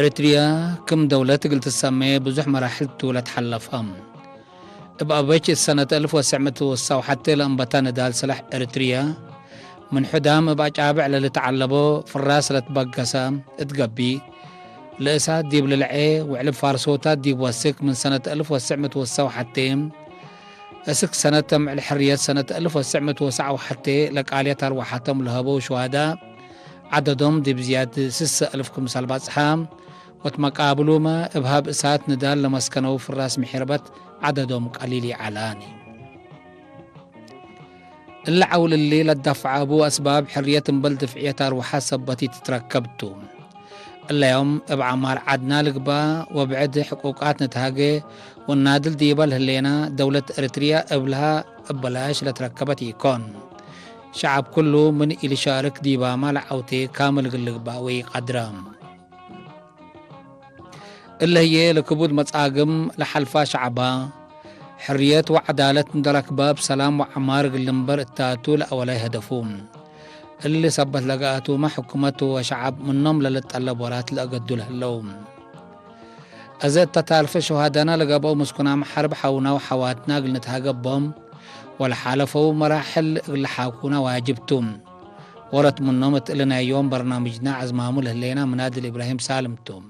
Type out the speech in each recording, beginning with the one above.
ኤርትርያ ክም ደውለት እግል ትሰሜ ብዙሕ መራሕል ትውለት ሓለፋ። እብ ኣበች ሰነት እልፍ ወሰዕ ምእት ወሰው ሐቴ ለእንበታ ንዳል ሰላሕ ኤርትርያ፣ ምን ሕዳም እብ ኣጫብዕ ለልትዓለቦ ፍራስ ለትበገሰ እት ገቢእ፣ ለእሳት ዲብ ልልዔ ውዕልብ ፋርሶታት ዲብ ወስክ ምን ሰነት እልፍ ወሰዕ ምእት ወሰው ሐቴ፣ እስክ ሰነት ተምዕል ሕርየት ሰነት እልፍ ወሰዕ ምእት ወሰዓው ሐቴ ለቃልየት አርዋሓቶም ለሀበው ሸዋዳ፣ ዐደዶም ዲብ ዝያድ ስሰ እልፍ ክምሰል በጽሐ፣ ወትመቃብሉመ እብ ሀብ እሳት ንዳል ለመስከነው ፍራስ ምሒርበት ዐደዶም ቀሊል ይዐላኒ። እለ ዐውል እሊ ለትደፈዐ እቡ አስባብ ሕርየት እምበል ድፍዕየት አርወሐት ሰበት ኢትትረከብ ቱ። እለ ዮም እብ ዐማር ዐድና ልግበእ ወብዕድ ሕቁቃት ንትሃጌ ወናድል ዲበ ለህሌና፣ ደውለት ኤረትርያ እብልሃ እብ በላሽ ለትረከበት ኢኮን። ሸዐብ ኩሉ ምን ኢልሻርክ ዲባማ ለዐውቴ ካምል እግል ልግበእ ወኢቀድረ። እለ ህዬ ለክቡድ መጻግም ለሐልፋ ሸዐባ፣ ሕርየት ወዐዳለት እንደ ረክበ እብ ሰላም ወዐማር እግል ልንበር እታቱ ለአወላይ ሀደፉ። እሊ ሰበት ለገአቱመ ሕኩመት ወሸዐብ ምኖም ለልጠለብ ወራት ለአገዱ ለህለው። አዜ እተ ታልፈ ሸሃደና ለገብአው ምስኩናም ሐርብ ሐውና ወሐዋትና እግል ንትሃገቦም ወለሓለፈው መራሕል እግል ለሓኩና ዋጅብ ቱ። ወረት ምኖም እት እሊ ናይ ዮም በርናምጅና አዝማሙ ለህሌና ምናድል ኢብራሂም ሳልም ቱ።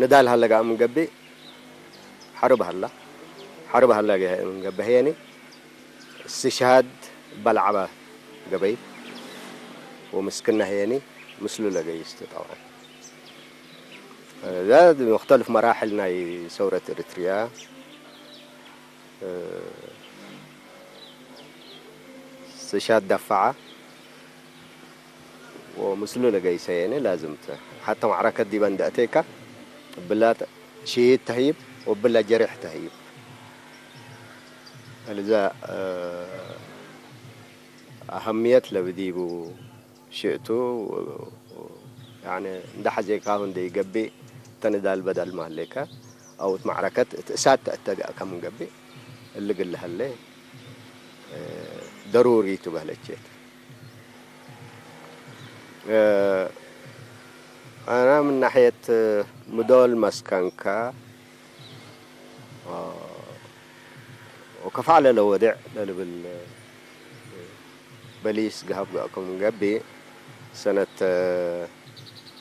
ንዳል ሀለ ገአ ምን ገብእ ሐርብ ሀላ፣ ሐርብ ሀላ ገ-፣ ምን ገብእ ህየኒ እስትሽሃድ በልዓባ ገበይ ወምስክና ህየኒ ምስሉ ለገይስቱ ጠብዓን። እዛ ሙክተልፍ መራሕል ናይ ሰውረት ኤርትርያ፣ እ፣ እስትሽሃድ ደፈዓ ወምስሉ ለገይሰ የኔ ላዝም ተ-፣ ሐተ ማዕረከት ዲበ እንደ አቴካ እብላ ተ-፣ ሽሂድ ተህይብ ወብላ ጀሪሕ ተህይብ። እልዛ፣ እ፣ አሀምየት ለብዲቡ ሽእቱ፣ ያኒ እንደ ሐዜካሁ እንደ ይገብእ ተንዳል በዳል ማህሌከ አውት ማዕረከት እት እሳት ተአተገእከ ምን ገብእ እሊ ግል ሀለ፣ እ፣ ደሩሪ ቱ በህለቼት። እ፣ አና ምን ናሕየት ምዶል መስከንከ፣ እ፣ ወከፋለ ለወድዕ ለልብል በሊስ ገሀብ ገአኩም ገብእ ሰነት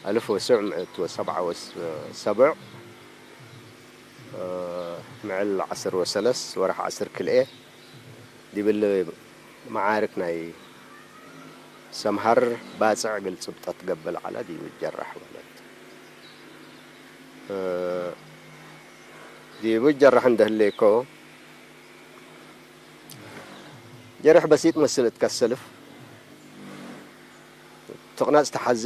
አልፍ ወስዕ ምእት ወሰብዓ ወሰብዕ ምዕል ዐስር ወሰለስ ወርሕ ዐስር ክልኤ ዲብል መዓርክ ናይ ሰምሃር ባጽዕ እግል ጽብጠት ገብእ ለዐለ ዲቡ ጀራሕ ማለት። እ፣ ዲቡ ጀራሕ እንደ ህሌኮ ጀሪሕ በሲጥ መስል እትከሰልፍ ትቕነጽ ተሓዜ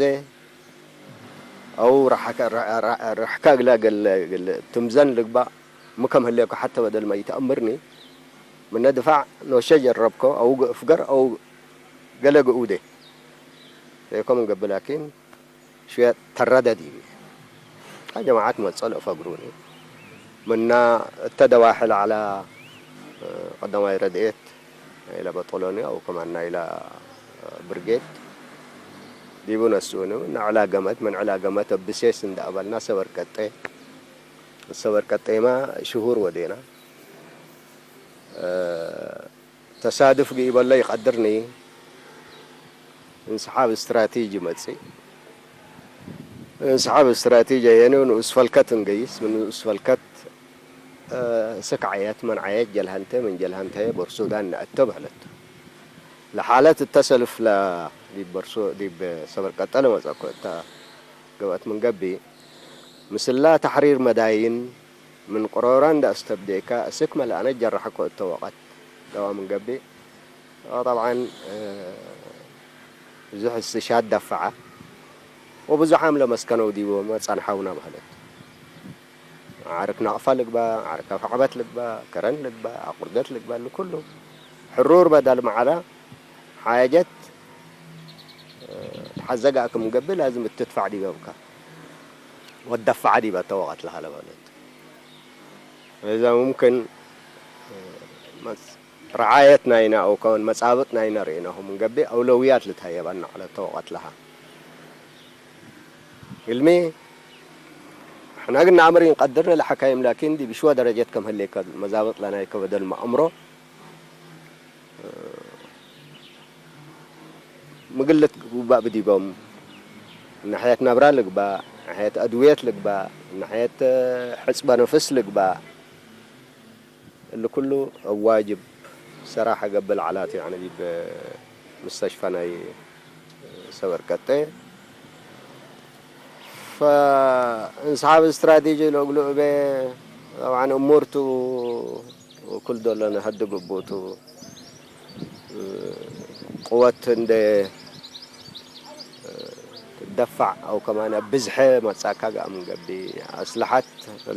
አው ራሕካ፣ ራ-፣ ራ-፣ ራሕካ እግላ ገለ፣ ገለ ትምዘን ልግባእ ምከም ህሌኮ ሐተ በደል መይተአምርኒ ምነ ድፋዕ ኖሸ ጀረብኮ አው ግ-፣ ፍገር አው ገለ ግኡዴ ሬኮ ምን ገብእ ላኪን ሽወ ተረደድ ይብል። ታ ጀማዓት መጸ ለእፈግሩኒ። ምና እተ ደዋሕል ዐላ፣ እ፣ ቀዳማይ ረድኤት ናይለ በጦሎኒ አው ከማን ናይላ፣ እ፣ ብርጌድ ዲቡ ነስኡኒ። ምን ዕላ ገመት፣ ምን ዕላ ገመት እብ ብሴስ እንደ አበልና ሰበር ቀጤ። ሰበር ቀጤማ ሽሁር ወዴና። እ፣ ተሳድፍ ግኢበለ ይቀድርኒ። እንስሓብ እስትራቴጂ መጽእ። እንስሓብ እስትራቴጂ የኒ ንኡስ ፈልከት እንገይስ፣ ምን ንኡስ ፈልከት፣ እ፣ ስክ ዓየት፣ መን ዓየት ጀልሃንተ፣ ምን ጀልሃንተ ቦር ሱዳን ነአተ በህለት። ለሓለት እተ ሰልፍ ለ-፣ ዲብ በርሶ-፣ ዲብ ሰበር ቀጠለ መጸኮ እተ ገብአት ምን ገብእ፣ ምስላ ተሕሪር መዳይን፣ ምን ቅሮራ እንደ አስተብዴካ እስክ መልአነ ጀረሐኮ እተ ወቀት ደዋ ምን ገብእ። ጠብዓን፣ እ፣ ብዙሕ እስትሽሃድ ደፈዐ ወብዙሕ ዓም ለመስከነው ዲቦመ ጸንሐውና በህለት። ዓርክ ናቅፋ ልግባ፣ ዓርክ አፍዐበት ልግባ፣ ከረን ልግባ፣ አቁርደት ልግባ፣ ልኩሉ ሕሩር በዳል መዓላ ሓጀት፣ እ፣ ተሓዘጋእክም ገብእ ላዝም እትድፋዕ ዲበብካ። ወደፋዓ ዲበ ተወቐት ለሃለ ማለት። እዛ ሙምክን፣ እ፣ መጽ-፣ ረዓየት ናይና ኣው ከውን መጻብጥ ናይና ርኢናኹም እንገብእ ኣውለውያት ልትሃየባና ዓለ ተወቐት ለሃ። ግልሚ፣ ሕና ግን ንኣምር ይንቀድር ንለሓካይም ላኪን ዲ ብሽወ ደረጀት ከም ህሌከ መዛብጥ ለናይ ከበደል ማእምሮ፣ እ፣ ምግልት ግባእ ብዲቦም፣ ናሕየት ናብራ ልግባእ፣ ናሕየት ኣድውየት ልግባእ፣ ናሕየት ሕጽበ ነፍስ ልግባእ፣ እሊ ኩሉ ኣብ ዋጅብ ሰራሕ ገብእ ዓላት፣ ያዕኒ ዲብ ምስተሽፋ ናይ ሰበር ቀጤ። ፈእንስሓብ ስትራቴጂ ለእግሉ እበ ጠብዓን እሙርቱ ኩል ዶሎ ነሀዲ ግቡቱ ቅወት እንደ ትደፋዕ ኣው ከማን ኣብ ብዝሐ መጻካ ገኣ ምንገቢ ኣስልሓት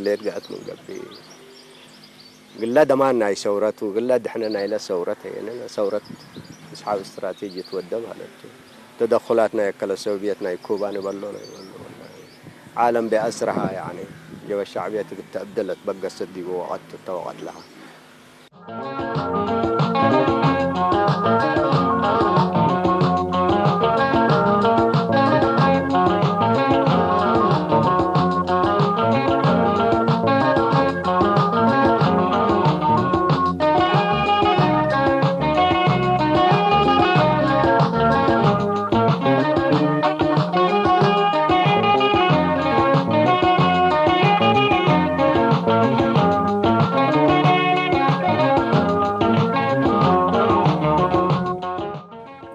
ሌት ገኣት ምንገቢ ግላ ደማን ናይ ሰውረቱ ግላ ድሕነ ናይለ ሰውረት የነ ሰውረት ምስሓብ ስትራቴጂ ትወደ ማለት እዩ። ተደኹላት ናይ ኣከለ ሶቪየት ናይ ኩባ ንበሎ ንበሎ ዓለም ቢኣስርሃ ያኒ ጀበ ሻዕብየት ግተዕደለት በገሰት ዲቡ ወቐት ተወቐት ለሃ።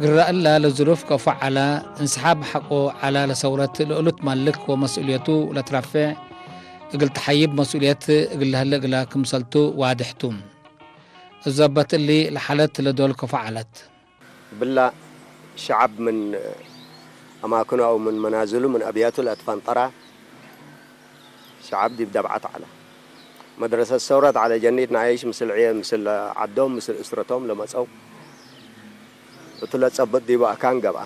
ግራ እላ ለዝሉፍ ከፎ ዓላ እንስሓብ ሓቆ ዓላ ለሰውረት ልእሉት ማልክ ወመስኡልየቱ ለትራፌዕ እግል ተሓይብ መስኡልየት እግል ለህለ እግላ ክምሰልቱ ዋድሕቱ። እዘበት እሊ ለሓለት ለዶል ከፎ ዓለት። ብላ ሸዓብ ምን ኣማክኑ ኣው ምን መናዝሉ ምን ኣብያቱ ለትፈንጠራ ሸዓብ ዲብ ደብዓት ዓለ። መድረሰት ሰውረት ዓለ ጀኒት ንኣይሽ ምስል ዕየ ምስል ዓዶም ምስል እስረቶም ለመጸው እቱ ለጸብጥ ዲቡ ኣካን ገብኣ።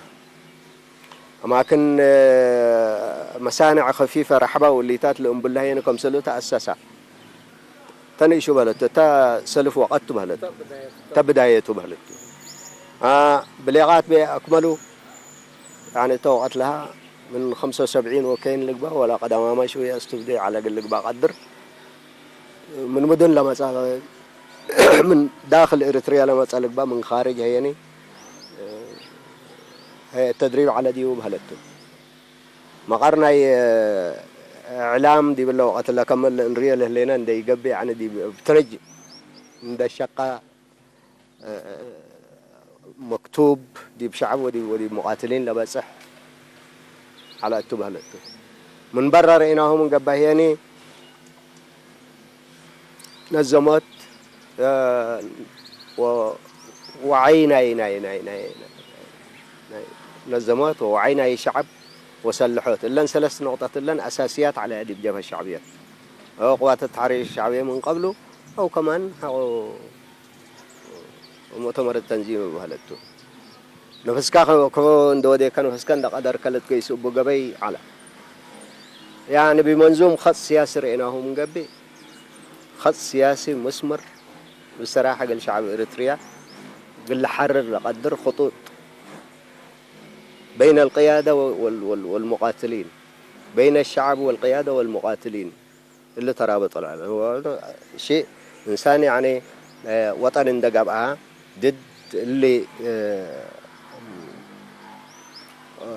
ኣማክን መሳንዕ ከፊፈ ረሕባ ውሊታት ለእምብላየን ከምሰሉ ተኣሰሳ። ተንእሹ በለቱ፣ እታ ሰልፍ ወቐት በለቱ፣ እታ ብዳየቱ በለቱ። አ፣ ብሌቓት ቤ ኣክመሉ፣ ያኒ እተ ወቐት ለሃ ምን ኸምሰ ወሰብዒን ወከይን ልግባ፣ ወላ ቀዳማማይ ሽውያ እስትብዴ ዓለ ግል ልግባ ቀድር። ምን ሙድን ለመጻ፣ ምን ዳኽል ኤርትርያ ለመጻ ልግባ፣ ምን ኻርጅ ሀየኒ፣ ሀየ ተድሪብ ዓለ ዲቡ በለቱ። መቐር ናይ እዕላም ዲብለ ወቐት ለከመል እንርየ ለህሌና እንደ ይገብእ፣ ያኒ ዲብ ብትረጅ እንደ ሸቃ መክቱብ ዲብ ሸዕብ ወዲብ፣ ወዲብ ሙቃትሊን ለበጽሕ ዓላ እቱ በህለቱ። ምን በራ ረኢናሁ ምን ገባህየኒ ነዘሞት፣ እ፣ ወ-፣ ወዓይ ናይ፣ ናይ፣ ናይ፣ ናይ፣ ናይ ነዘሞት ወወዓይ ናይ ሸዕብ ወሰልሖት። እለን ሰለስት ነቁጠት እለን ኣሳስያት ዓለያ ዲብ ጀብሀ ሸዕብየት። እ፣ ቅዋተት ተሕሪር ሸዕብየ ምን ቀብሉ ኣው ከማን ሐቆ ሙእተመር ተንዚም በህለቱ። ነፍስካ ከ-፣ ከ-፣ እንደ ወዴከ ነፍስካ እንደ ቀደርከ ለትገይስ እቡ ገበይ ዓላ። ያኒ ብመንዙም ኸጥ ስያሲ ርኤናሁ ምንገብእ። ኸጥ ስያሲ መስመር ብሰራሐ ገል ሸዕብ ኤርትርያ ግል ሓርር ለቀድር ኽጡጥ በይነ ልቅያደ ወ-፣ ወል-፣ ወል-፣ ወልሙቃትሊን፣ በይነ ሸዕብ ወልቅያደ ወልሙቃትሊን። እሊ ተራበጦ ለዐለ። ሺእ እንሳን ያኒ፣ እ፣ ወጠን እንደ ገብኣ ድድ እሊ፣ እ፣ እ፣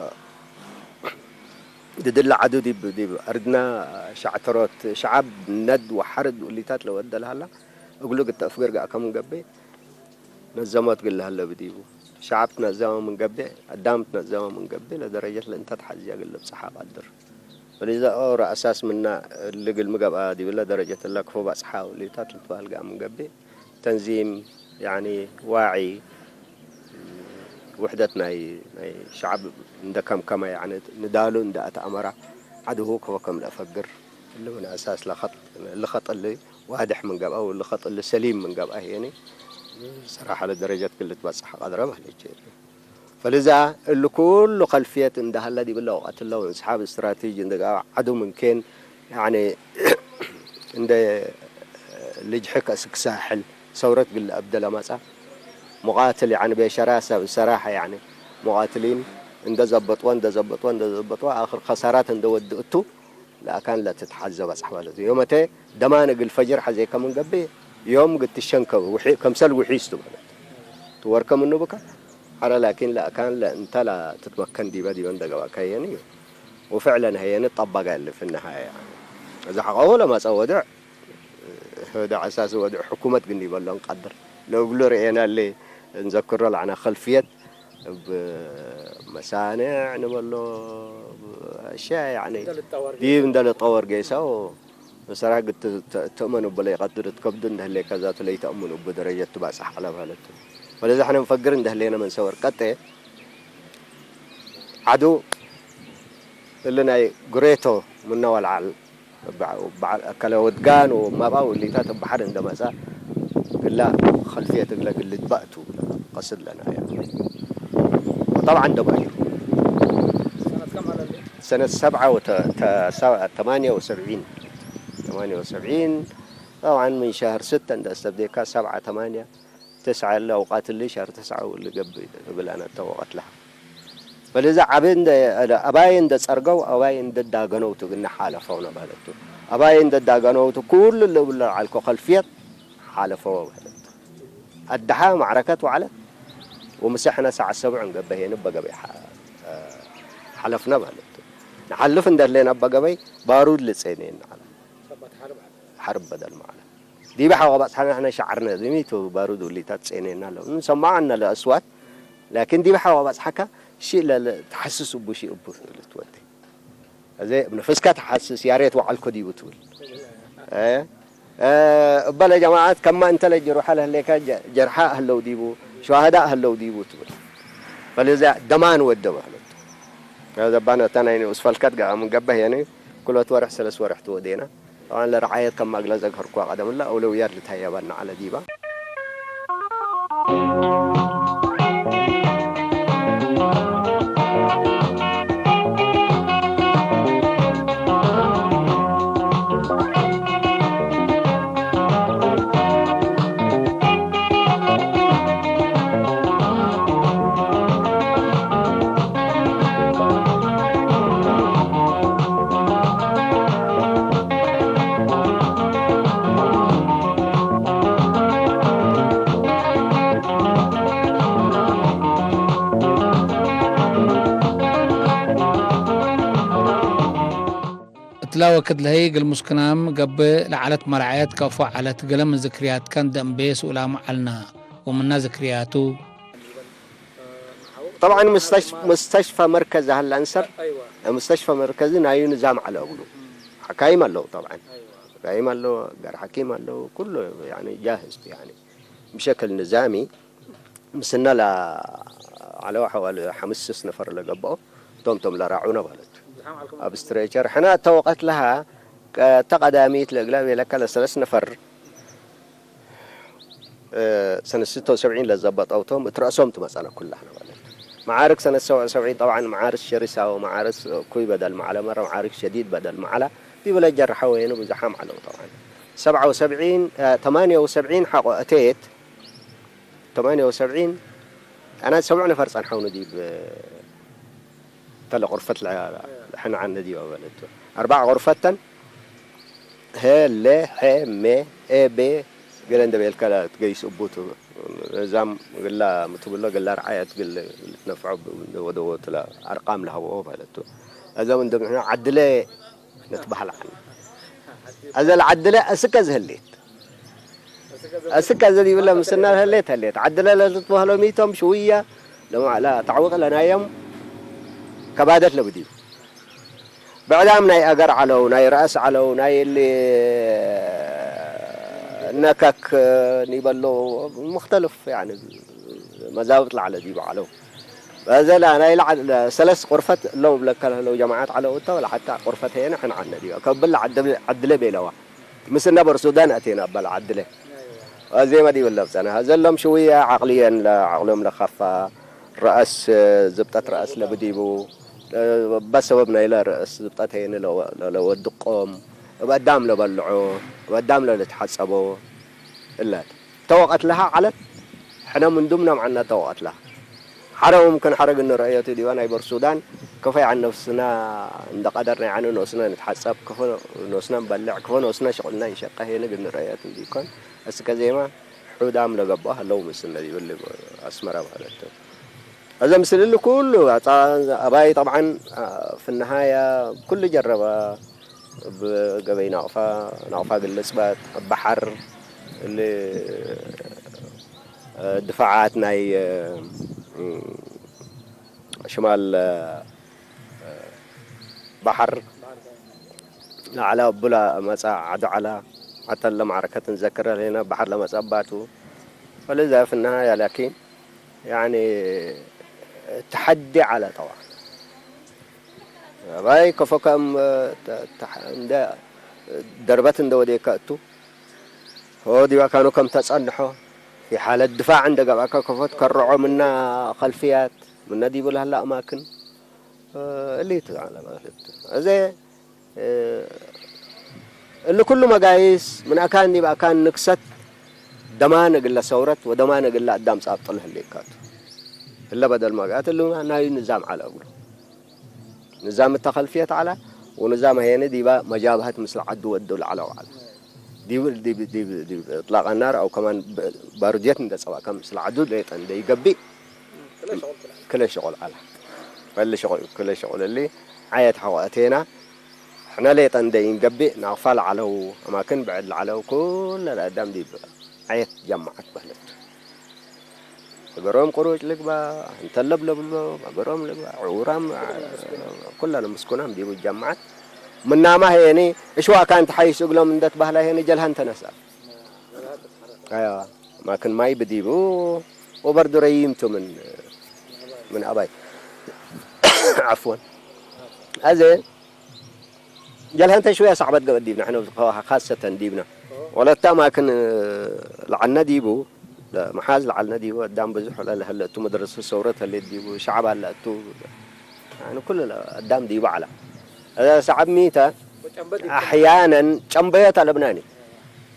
ድድ እሊ ዓዱ ዲብ፣ ዲብ ኣርድና ሻዕተሮት ሸዓብ ነድ ወሓርድ ውሊታት ለወደ ለሃላ እግሉ ግተፍ ገርጋእ ከም ገብእ ነዘሞት ግል ለሀለ ብዲቡ። ሸዓብ ትነዘመ ምን ገብእ፣ ኣዳም ትነዘመ ምን ገብእ ለደረጀት ለእንተ ተሓዝያ ግል ልብጽሓ ቀድር። ወሊዛ ኦሮ ኣሳስ ምና ልግል ምገብኣ ዲብለ ደረጀት እላ ክፎ ባጽሓ ውሊታት ልትበሃል ገኣ ምን ገብእ። ተንዚም፣ ያኒ፣ ዋዒ፣ ውሕደት ናይ፣ ናይ ሸዓብ እንደ ከምከመ፣ ያኒ፣ ንዳሉ እንደ ኣተኣመራ፣ ዓድሁ ክፎ ከም ለፈግር። እሊ ምን ኣሳስ ለኸጥ-፣ ልኸጥ እሊ ዋድሕ ምን ገብኣ፣ ወልኸጥ እሊ ሰሊም ምን ገብኣ፣ የኒ፣ ሰራሓ ለደረጀት ግል ልትበጽሕ ቀድረ ማለት እዩ። فلذا እሉ ኩሉ ከልፍየት እንዳሃለ ዲብለ ወቐትለ ወንስሓብ ስትራቴጂ እንደጋ ዓዱ ምንኬን ያኒ እንደ ልጅ ሕከ ስክሳሕል ሰውረት ግለ ኣብደለ መጻ ሙቓትል ያኒ ቤሸራ ሰብ ሰራሐ ያኒ ሙቓትሊን እንደዘበጥወ እንደዘበጥወ እንደዘበጥወ ኣኽር ከሳራት እንደወድ እቱ ለአካን ለትትሓዘ በጽሕ ማለት እዩ። ዮመተ ደማን እግል ፈጅር ሐዜ ከምንገብእ ዮም ግትሸንከ ውሒ- ከምሰል ውሒስቱ ማለት ትወርከ ምኑ ብካ ሐረ ላኪን ለአካን ለእንተ ላ ትትመከን ዲበ ዲበ እንደገባ ከየን እዩ። وفعلا هيني طبق اللي في النهاية يعني. إذا حقوه لما صار وضع هذا أساس وضع حكومة قلني بلون قدر لو قلوا رئينا اللي نذكر له عن خلفية بمصانع نبلو أشياء يعني دي من ده الطور قيسا و مسرح قد تأمن بلا يقدر تكبد إن هلي كذا تلي تأمن بدرجة تبع صح على بالته. ولذا احنا نفكر إن هلينا من سور قطع ዓዱ እሊ ናይ ጉሬቶ ምነወልዓል በዓል ኣከለ ወድጋን ወማባው እሊታት ባሕር እንደመጻ ግላ ኸልፍየት እግለ ግልድ ባእቱ ቀስድ ለና እያ። طبعا ደባዩ ሰነት ሰብዓ ወተ- ተ- ሰ- ተማንያ ወሰብዒን ተማንያ ወሰብዒን طبعا من شهر ستة እንደ እስተብዴካ ሰብዓ ተማንያ ተስዓ እሊ ኣውቃት እሊ ሻር ተስዓ እሊ ገብእ እብል ኣነ እተ ወቐት ለሃ። በለዚ ዓብ እንደ ኣባይ እንደ ጸርገው ኣባይ እንደ ዳገነውቱ ግና ሓለፈው ነበረቱ። ኣባይ እንደ ዳገነውቱ ኩሉ ልብሎ ዓልኮ ከልፍየት ሓለፈው በለቱ። ኣድሓ ማዕረከት ወዓለት ወምሰሕነ ሰዓት ሰብዑ እንገበሄን በገበይ ሓ- ሓለፍነ በለቱ። ንሓልፍ እንደሌና በገበይ ባሩድ ልጼኔን ዓለ ሓርብ በደል ማዕለ ዲበ ሓዋ ባጽሓና ንሕና ሸዓርና ዝሚቱ ባሩድ ውሊታት ጼኔና ኣለዉ። ንሰማዕ ኣና ለኣስዋት ላኪን ዲበ ሓዋ ባጽሓካ ሺእ ለለ ተሓስስ እቡ ሺእ እቡ ትብል ትወደይ። እዚ እብ ነፍስካ ተሓስስ ያሬት ወዓልኮ ዲቡ ትብል። እ፣ እ፣ እበለ ጀማዓት ከማ እንተ ለጅሩሓ ለህሌካ ጀ-፣ ጀርሓ ህለው ዲቡ፣ ሸዋህዳ ህለው ዲቡ ትብል። ፈለዚያ ደማን ወደ በህለቱ። ዘባነ እታ ናይ ንኡስ ፈልከት ገኣ ምንገበህ የኒ ኩለት ወርሕ ሰለስ ወርሕ ትወዴና። طبعا ለረዓየት ከም ማግለ ዘግሀርኩዋ ቀደምላ ኣውለውያት ልታየባና ዓለ ዲባ። እትላ ወክድ ለሀይ እግል ሙስክናም ገብእ ለዐለት መርዐየት ከፎ ዐለት። ገለ ምን ዝክርያትከ እንዴ እምቤ ስኡላሙ ዐልነ ወምነ ዝክርያቱ። طبعا مستشفى مستشفى مركزي هلا انسر مستشفى مركزي نايو نظام على أولو حكايم له طبعا حكايم له غير حكيم له كله يعني جاهز يعني بشكل نظامي مسنا لا على واحد ولا حمسس نفر لقبه توم توم لا راعونا بالت أبستريتشر حنا توقت لها تقداميت لقلاب لك لسلس نفر ሰነ ስተ ወሰብዒን ለዘበጠውቶም እት ረእሶም ትመጸነ ኩላህና ማለት እዩ። መዓርክ ሰነ ሰብዓ ወሰብዒን ጠብዓን መዓርክ ሸሪሳ ወመዓርክ እኩይ በደል መዓለ መረ መዓርክ ሸዲድ በደል መዓላ ዲብ ለጀርሐ ወየኑ ብዙሓም ዓለው ጠብዓን ሰብዓ ወሰብዒን ተማንያ ወሰብዒን ሓቆ እተየት ተማንያ ወሰብዒን ኣና ሰብዑ ነፈር ጸንሐውኒ ዲብ ተለ ቁርፈት ሕንዓነ ዲባ በለቱ ኣርባዕ ቁርፈተን ሄ ሌ ሐ ሜ ኤ ቤ ገለ እንደ ቤልካ ትገይስ እቡቱ እዛም ግላ ምትብሎ ግላ ርዓየት ግል ልትነፍዖ ወደወትላ ኣርቃም ለሃብኦ በለቱ እዞም እንደ ምሕና ዓድለ ንትበሃል ዓን። እዘ ለዓድለ እስከ ዝህሌት። እስከ እዘ ዲብለ ምስና ህሌት ህሌት። ዓድለ ለትትበህሎ ሚቶም ሽውያ ለማዕላ ታዕውቅ ለናዮም ከባደት ለብድዩ። ብዕዳም ናይ ኣገር ዓለው፣ ናይ ረእስ ዓለው፣ ናይ እሊ ነከክ ኒበሎ ሙክተልፍ ያኒ መዛብጥ ለዓለ ዲቡ ዓለው። በዘላ ናይ ለዓል ሰለስ ቁርፈት እሎም ብለካ ለህለው ጀማዓት ዓለው እተ ወላ ሓታ ቁርፈት ሄነ ሕን ዓነ ዲባ ከብል ዓድለ ቤለዋ ምስ ነበር ሱዳን ኣቴና በል ዓድለ ኣዜማ ዲብል ለብጸና ዘሎም ሽውያ ዓቅልየን ለዓቅሎም ለኸፋ ረኣስ፣ ዝብጠት ረኣስ ለብዲቡ፣ በሰበብ ናይለ ረእስ ዝብጠት ሄኒ ለወ-፣ ለወድቆም፣ እብ አዳም ለበልዖ፣ እብ አዳም ለልትሐጸቦ እለት። ተወቀት ለሃ ዐለት፣ ሕነ ምን ዱምና ምዓና ተወቀት ለሃ። ሐረ ሙምክን ሐረግ እንረአዮቱ ዲባ ናይ በርሱዳን፣ ከፈይ ዐን ነፍስና እንደ ቀደርና ያኒ ኖስና ንትሐጸብ፣ ከፈ ኖስና ንበልዕ፣ ከፈ ኖስና ሽቅልና ንሸቀ ሄኒ ግን ንረአዮት እንዲኮን። እስከ ዜማ ሑዳም ለገብኦ ሀለው ምስነ ይብል አስመራ ማለት ነው። እዚ ምስል እሊ ኩሉ ኣጻ-፣ ኣባይ ጠብዓን፣ አ፣ ፍንሃያ ኩሉ ጀረባ። ብገበይ ናቕፋ፣ ናቕፋ ግልጽ ባት፣ ኣብ ባሕር እሊ፣ እ፣ ድፋዓት ናይ፣ እ፣ ሽማል፣ እ፣ ባሕር ለዓላ ቡላ መጻ ዓዱ ዓላ፣ ሓታ ለማዕረከት ንዘክረ ለና ባሕር ለመጻ ባቱ። ፈለዛ ፍንሃያ ላኪን ያኒ ተሐዲ ዓላ ጠዋ። ኣባይ ከፎ ከም፣ ተ-፣ ተሐ-፣ እንደ ደርበት እንደ ወዴካ እቱ። ሆ ዲባ ካኑ ከም ተጸንሖ። في حالة دفاع እንደ ገባካ ከፎት ከርዖ ምና ኸልፍያት፣ ምና ዲቡ ለህላ ኣማክን። እሊት ዓላ ማለት። እዚ እሊ ኩሉ መጋይስ ምን ኣካን ዲብ ኣካን ንክሰት ደማን እግለ ሰውረት ወደማን እግለ ኣዳም ጻብጥል ህሌካቱ። እለ በደል መጋት እሉ ናዩ ንዛም ዓለ እግሉ። ንዛም እተ ኸልፍየት ዓላ ወንዛም ሀየኒ ዲባ መጃብሀት ምስል ዓዱ ወዱ ለዓለው ዓላ። ዲብ፣ ዲብ፣ ዲብ፣ ዲብ እጥላቅ ናር ኣው ከማን ብ-፣ ባሩድየት እንደ ጸባእካ ምስል ዓዱ ሌጠ እንደ ይገቢእ ክለ ሸቁል ዓላ። ፈሊ ሸቁል፣ ክለ ሸቁል እሊ ዓየት ሐቆ ኣቴና። ሕነ ሌጠ እንደ ይንገቢእ ናቕፋ ለዓለው፣ ኣማክን ብዕድ ለዓለው፣ ኩለ ለአዳም ዲብ ዓየት ጃማዓት በህለት። እገሮም ቁሩጭ ልግባ፣ እንተለብለብሎ፣ እገሮም ልግባ፣ ዕውራም፣ ኩለ ለምስኩናም ዲቡ ጃማዓት። ምናማ ሄኒ፣ እሽዋ ካን ተሓይስ እግሎም እንደት ባህላ ሄኒ ጀልሃን ተነሳ። ኣያ፣ ማክን ማይ ብዲቡ፣ ወበርዱ ረይምቱ ምን፣ ምን ኣባይ። ዓፍወን። ኣዘ፣ ጀልሀንተ ሽወያ ሰዕበት ገበእ ዲብና፣ ሕነ ኻሰተን ዲብና። ወለታ ማክን ለዓልነ ዲቡ፣ ለመሓዝ ለዓልነ ዲቡ፣ ኣዳም ብዙሕ ለለሀለ እቱ መድረሰ ሰውረት ህሌት ዲቡ፣ ሸዓብ ኣለ እቱ፣ ያኒ ኩሉ ኣዳም ዲቡ ዓላ። እዛ ሰዓብ ሚተ፣ ኣሕያነን ጨምበዮት ኣለብናኒ።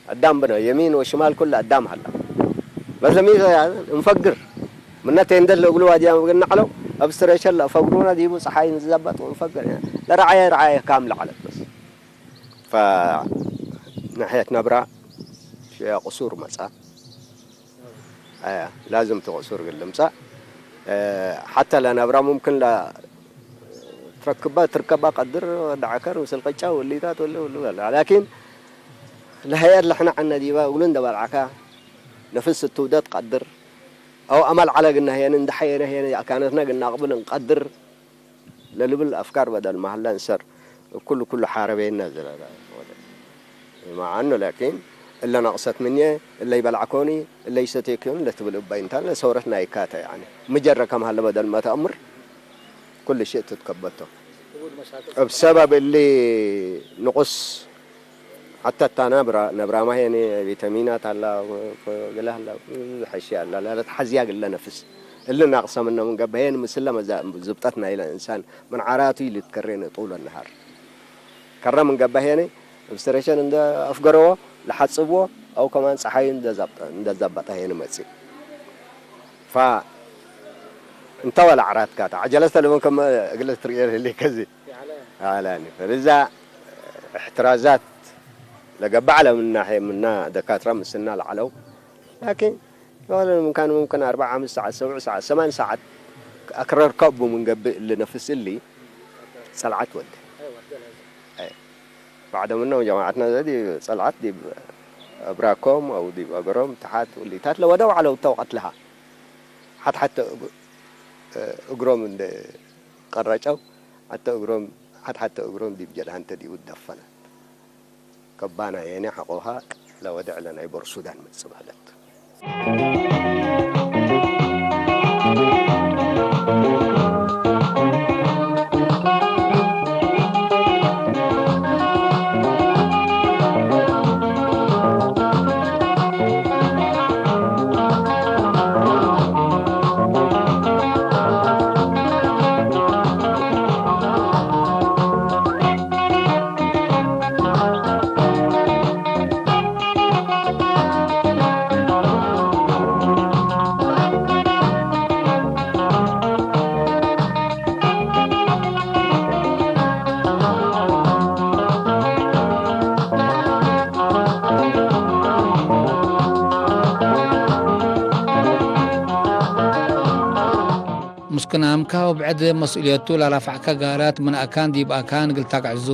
ኣዳም ብነ፣ የሚን ወሽማል ኩሉ ኣዳም ሃላ። በስ ሚተ እንፈግር። ምነ ቴንደት ለእግሉ ዋድያ ምግናዕለው፣ ኣብ ስትሬቸር ለፈግሩና ዲቡ ፀሓይ ንዘባጥ ወንፈግር። ለረዓየ ረዓየ ካም ለዓለት በስ። ፈናሕየት ነብራ ሽያ ቁሱር መጻ። ኣያ፣ ላዝም ተቁሱር ግን ልምጻ። እ፣ ሓታ ለነብራ ሙምክን ላ ትረክባ፣ ትርከባ ቀድር ወዲ ዓከር ምስል ቅጫ ወሊታት ወለ ወሉ በላ። ላኪን ለሀየት ለሕና ዐነ ዲባ እግሉ እንደ በልዓካ ነፍስ ትውደት ቀድር። ኣው ኣማል ዓለ ግና ህየን እንደ ሐየነ ህየን የእካነትና ግና ኣቅብል እንቀድር። ለልብል ኣፍካር በደል መሃላ እንሰር እኩሉ ኩሉ ሓረበየና ዘላላ። መዓኖ ላኪን እለ ናቕሰት ምንየ፣ እለ ይበልዓኮኒ፣ እለ ይሰቴክዮን ለትብል እባይ እንታ ለሰውረት ናይካተ ያኒ። ምጀረ ከም ሃለ በደል መተእምር ኩሉ ሽእ ትትከበቶ። እብ ሰበብ እሊ ንቁስ ሓታ እታ ናብራ፣ ነብራ ማህየኒ ቪታሚናት ኣላ፣ ገለ ኣላ፣ ብዙሕ ሕሺ ኣላ፣ ላለት ሓዝያ ግለ ነፍስ። እሊ ናቕሰ ምነ ምን ገብሀየን ምስለ መዛ-፣ ዝብጠት ናይለ እንሳን ምን ዓራቱ ኢልትከሬን ጡለ ነሃር። ከረ ምን ገብሀየኒ እብ ስትሬቸር እንደ ኣፍገረዎ፣ ለሓጽብዎ፣ ኣው ከማን ጸሓዩ እንደ ዛብጠ-፣ እንደ ዛበጠ ሀየኒ መጽእ። ፋ እንተ ወላ ዓራትካ፣ ተዓጀለስ ተለፎን ከም እግለ ትርእየ ህሌ ከዚ። ያለ። ያለ፣ ፈለዛ እሕትራዛት ለገባዕ ለምና ሐ-፣ ምና ደካትራ ምስና ለዓለው። ላኪን፣ የሆነ ምምካን ሙምክን ኣርባዓ፣ ሓምስ ሰዓት፣ ሰብዕ ሰዓት፣ ሰማን ሰዓት ኣክረር ከቡ ምንገብእ እሊ ነፍስ እሊ ጸልዓት ወደ። ኣይ፣ ባዕደ ምነው ጀማዓትና ዘዲ ጸልዓት ዲብ እብራኮም ኣው ዲብ ኣገሮም ተሓት ውሊታት ለወደው ዓለው ተውቀት ለሃ። ሓት ሓተ እግ-፣ እግሮም እንደ ቀረጨው፣ ሓተ እግሮም፣ ሓት ሓተ እግሮም ዲብ ጀድሃንተ ዲቡ ደፈነት። ከባና የኔ ሓቆኻ ለወደዕለ ናይ ቦር ሱዳን መጽእ በህለት። እስክናምካ ወብዕድ መስኡልየቱ ላላፋዕካ ጋራት ምን ኣካን ዲብ ኣካን እግል ታግዕዙ፣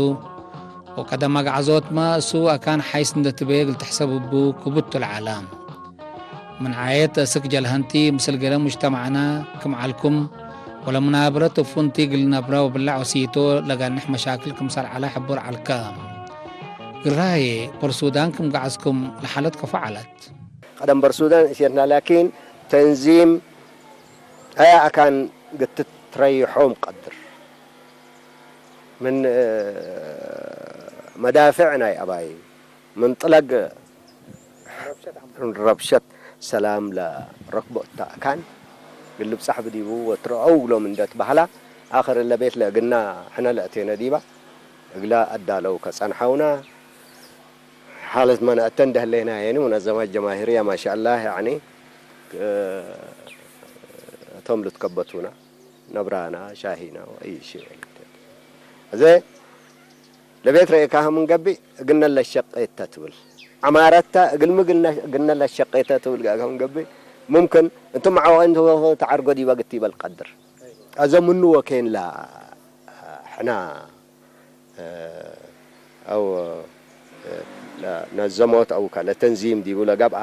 ወቀደማ ገዓዞትማ እሱ ኣካን ሓይስ እንደትቤ እግል ትሕሰብቡ ክቡቱ ለዓላ። ምን ዓየት እስክ ጀልሀንቲ ምስል ገለ ሙጅተማዕና ክም ዓልኩም ወለምናብረት እፉንቲ እግል ነብረ ወብላዕ ወሲይቶ ለጋንሕ መሻክል ክምሰል ዓላ ሕቡር ዓልከ። ግራዬ፣ በርሱዳን ክም ገዓዝኩም ለሓለት ከፎ ዓለት። ቀደም በርሱዳን እሴትና ላኪን ተንዚም ኣያ ኣካን ግትት ትረይሖም ቀድር ምን መዳፍዕ ናይ ኣባይ ምን ጥለግ ረብሸት ሰላም ለረክቦ እታ ኣካን ግልብጻሕ ብዲቡ ወትረአው እግሎም እንደት ባህላ ኣኸር ለቤት ለእግና ሕነ ለእቴነ ዲባ እግላ ኣዳለው ከጸንሐውና ሓለት መናእተ እንደህሌና የኒ ሙነዘማት ጀማሂርያ ማሻአላህ ያኒ እቶም ልትከበቱና ነብራና ሻሂና ወእይሽ እዘ ለቤት ረእካ ምንገቢ እግነ ለሸቀየተ ትብል ዓማረታ እግልሚ ግነ ለሸቀየተ ትብል ጋር ምንገቢ ሙምክን እንቱም ዓወቀን ተዓርጎ ዲባ ግቲ ይበል ቀድር ኣዘ ምኑ ወኬን ላ ሕና ኣው ነዘሞት ኣው ካለ ተንዚም ዲቡ ለገብኣ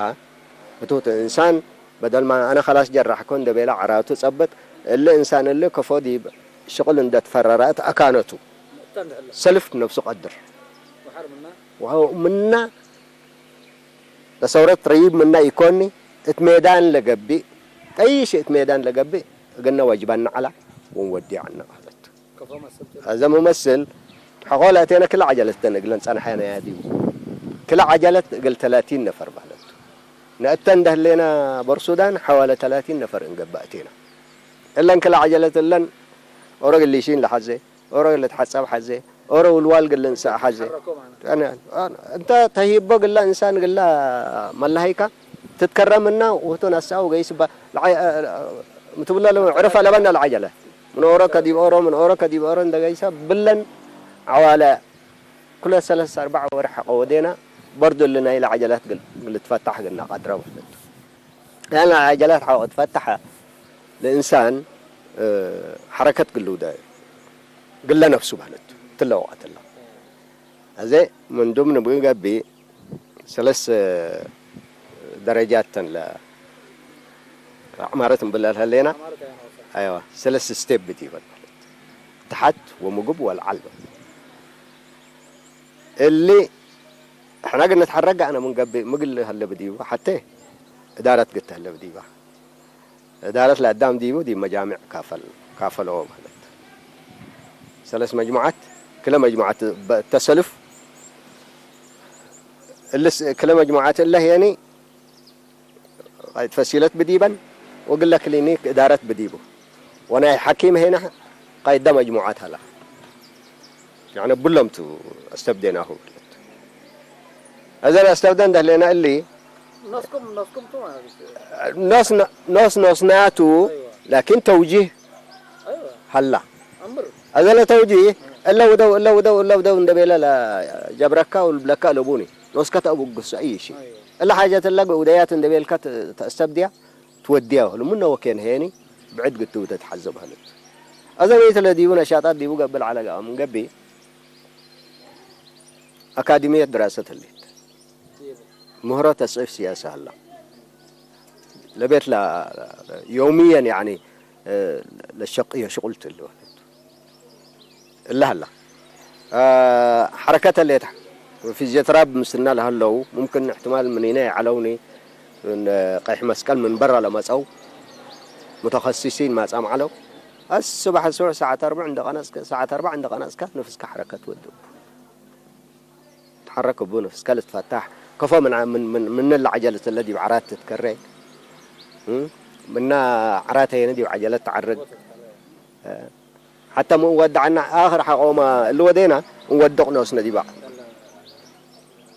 እቱት እንሳን በደልማ ኣነ ከላስ ጀራሕኮ እንደቤላ ዓራቱ ጸብጥ እሊ እንሳን እሊ ከፎ ዲብ ሽቕል እንደትፈረራ እት ኣካነቱ ሰልፍ ነብሱ ቀድር ምና ለሰውረት ረይብ ምና ኢኮኒ እት ሜዳን ለገቢእ ጠይሽ እት ሜዳን ለገቢእ እግነ ወጅባና ዓላ ወንወዲዓና ማለት እዘ መመስል ሕቆ ለእቴነ ክለ ዓጀለት ተን እግለን ጸንሐነ ያዲቡ ክለ ዓጀለት እግል ተላቲን ነፈር ባለቱ ነእተ እንደህሌና በርሱዳን ሐዋለ ተላቲን ነፈር እንገባእቴና እለን ክለ ዓጀለት እለን ኦሮ ግሊሺን ለሐዜ ኦሮ ግለ ተሐጸብ ሐዜ ኦሮ ውልዋል ግለ እንሰእ ሐዜ እንተ ተሂቦ ግላ እንሳን ግላ መላሂካ ትትከረምና ውህቶ ናሳው ገይስባ ምትብሎ ዕርፈ ለበና ለዓጀለ ምን ኦሮ ከዲብ ኦሮ ምን ኦሮ ከዲብ ኦሮ እንደገይሳ ብለን ዓዋለ ኩለ ሰለስተ ኣርባዕ ወርሕ ቀወዴና በርዶ ለናይ ለዓጀላት ግል ትፈታሕ ግና ቀድረ ማለት ያና ዓጀላት ሓወ ትፈታሕ ለእንሳን ሐረከት ግልውደ ግለ ነፍሱ ማለት ትለወቀትላ ኣዘ ምንዱም ንብገቢ ሰለስ ደረጃት ተን ለዕማረት እንብለል ሀሌና ኣይዋ ሰለስ ስቴፕ ብትይበል ማለት ተሓት ወምግብ ወልዓል እሊ ሕና ግን ንትሓረግ ኣነ ምንገቢ ምግል ሀለ ብዲቡ ሓተ እዳረት ግት ሀለ ብዲባ እዳረት ለአዳም ዲቡ ዲ መጃሚዕ ካፈል ካፈለዎ ማለት ሰለስ መጅሙዓት ክለ መጅሙዓት ተሰልፍ እልስ ክለ መጅሙዓት እለ ህየኒ ቃይድ ፈሲለት ብዲበን ወግለ ክሊኒክ እዳረት ብዲቡ ወናይ ሐኪም ሄና ቃይዳ መጅሙዓት ሀላ ያነ ብለምቱ አስተብዴናሁ እዘን አስተብደ እንደህሌና እሊ ኖስ ኖስናቱ ላኪን ተውጂህ ሀላ እዘለ ተውጂህ እለ ውደው እለ ውደው እለ ውደው እንደቤለ ጀብረካ ውልብለካ ለቡኒ ኖስከ ተአቡግሶ እይሺ እለ ሓጀት እለ ውደያት እንደቤልካ ተአስተብድያ ትወድያ ህሉ ምነ ወኬን ሄኒ ብዕድ ግትው ተትሓዘብ ህለት። አዘ ቤት ለዲቡ ነሻጣት ዲቡ ገብእ ለዓለ ገኣ ምን ገቢ አካዲሚየት ድራሰት ህሌት። ምህሮ ተስዒፍ ሲያሳ ህላ። ለቤት ለ-፣ የውምየን ያኒ፣ እ፣ ለሸቅዮ ሽቁል ትህሊ ማለት። እለ ሀላ። አ፣ ሐረከት ሌት ፊዚዮተራፕ ምስና ለሀለው፣ ሙምክን እሕትማል ምኒነ ይዐለውኒ፣ ን-፣ ቀይሕ መስቀል ምን በራ ለመጸው፣ ሙተኸሲሲን ማጻም ዐለው። አስባሕ ሱዕ ሰዓት አርብዕ እንደ ቀነጽከ፣ ሰዓት አርብዕ እንደ ቀነጽከ፣ ንፍስካ ሐረከት ወድእ። ትሐረክ እቡ ንፍስካ ልትፈታሕ። ከፎ ምን ዓ-፣ ምን፣ ምን፣ ምን ለዐጀለት እለ ዲብ ዐራት ትትከሬ። እም? ምና ዐራት ሄነ ዲብ ዐጀለት ተዐርግ። እ፣ ሐታ ምን ወደዐና አኽር ሐቆማ እሊ ወዴና እንወድቅ ኖስነ ዲባ።